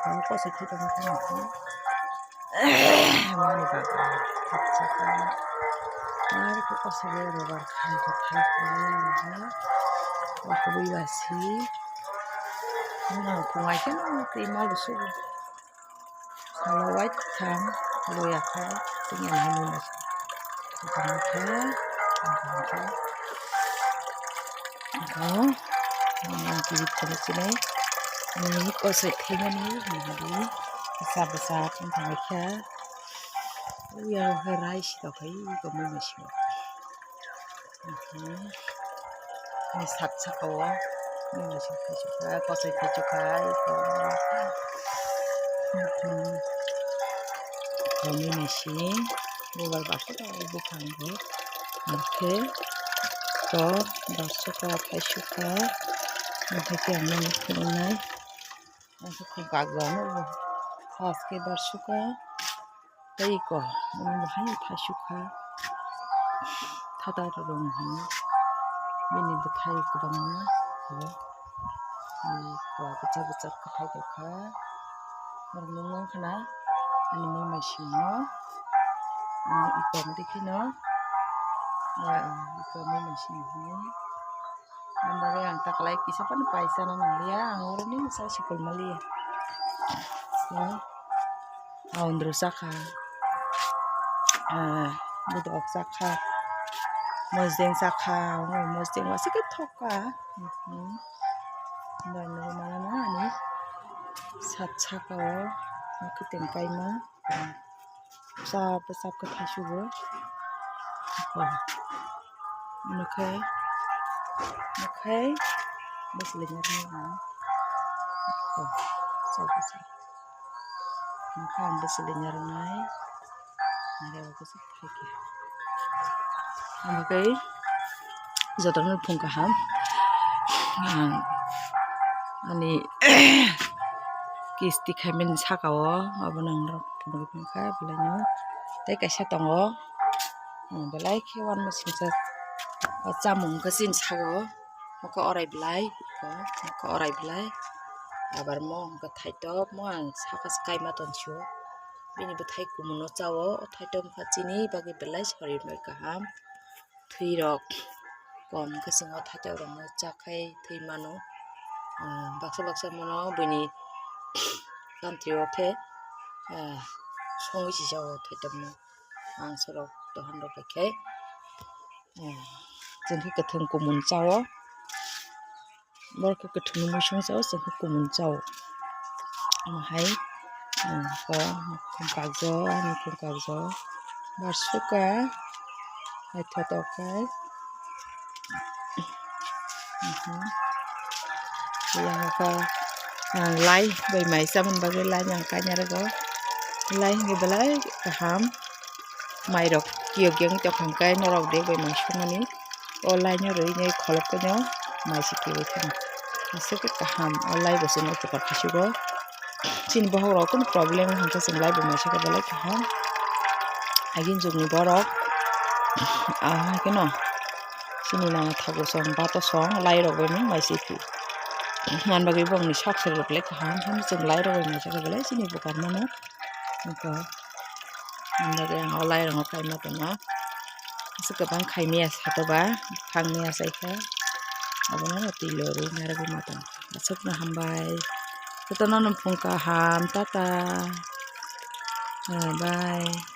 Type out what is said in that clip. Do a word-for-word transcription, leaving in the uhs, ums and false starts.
Ang kosoi khe tongkha nokho. Mani bagwi khakchangkha. Ari khe kosoi rwbar khai khe khai khe nokha. Okhorwi basi. Nang phungai khe no twi malu sugo. Salo waitham loya kha. Tini ani hamwi masa. Tongkha. Tongkha. Ang kibi phano chinai. Ani kosoi khaimani hinwi bwsa bwsa wng tongkha. Uya o hai rice rok hai komoi masa. Ani sak saka o komoi masa kosoi khaisukha. Komoi masa. Bubar baksa buphang bo. Hwnkhe to barsuka, phaisuka, hwnkhe khe ang nini phunuknai. Ang khe khum kakjagano bo. First khe barsuka, tei iko, omo bo hai phaisukha. Thata rwrwng hino. Bini bwthai kwbangma. Iko bwchak bwchak kwthai tongkha. Norok nukmankha na ani mui maisingo. Ang iko wngtwi kheno, ah, iko mui maising hino. Ang bagwi ang taklai kisa phano paisa na nangliya, ang oroni sa sikul maliya. So, aundru sakha, ah, budok sakha, mosdeng sakha, mosdeng wasi khe thokha. Bai nugwi mano na ani sat saka o kwtwng kaima. Bwsa bwsa kwthai sugo. Nokhe nokhe bwswlwini rwnai ang. Bwsa bwsa nokhe ang bwswlwini rwnai. Are o bwsa. Omo khe jotono phung kaham. Ang ani kisti khaimani saka o, abono ang norok phunugwi mankha, belai no tei kaisa tongo, belai khe uanama singsa o chamung khe chini saka o, omo khe orai belai, omo khe orai belai, abar mo hwnkhe thaitokma ang saka se kaima tonsio. Bini bwthai kumun o cha o, o thaitokma chini bagwi belai sorir bai kaham. Thwi rok kom khe chwng o thaitokma rok no cha khai thwi mano. Ah, baksa baksa mano buini country o khe, ah, songwi si cha o thaitokma. Mangso rok dohan rok bai khe, ah, chwng khe kwthwng kumun cha o. Borok khe kwthwngwi muisung cha o, chwng khe kumun cha o. Omo hai, um, ko mukhung kakjak, mukhung kakjak. Barsuka, naithotok khe. Mhm. Yang kha, ah, lai bai mai chamani bagwi lai yang kainwi rwgo. Lai hwnwi belai kaham. Mairok kiyok yang tongkha hwnkhe norok de bai mai songmani. O laino rwinai kholopeno mai se kiui thang. Aswk kaham o lai bo chwngno upukar khaisugo. Chini bokhorok kunu problem wngkha chwng lai bo mai saka belai kaham. Agin jugni borok, ah, haikhe no chini nana thago song bato song lai rok bai mai se kiui. Man bagwi bongni sak sari rok le kaham, chwng lai rok bai mai saka belai chini bwkar mano. Wngkha. Ang bagwi ang o lai rok kaima tongma. Aswk kwbang khaimya sato ba, phangni achaikha. Abono twi lorwi narwgwi ma tong. Aswkno hambai. Jotono no phung kaham, tata. Bye bye.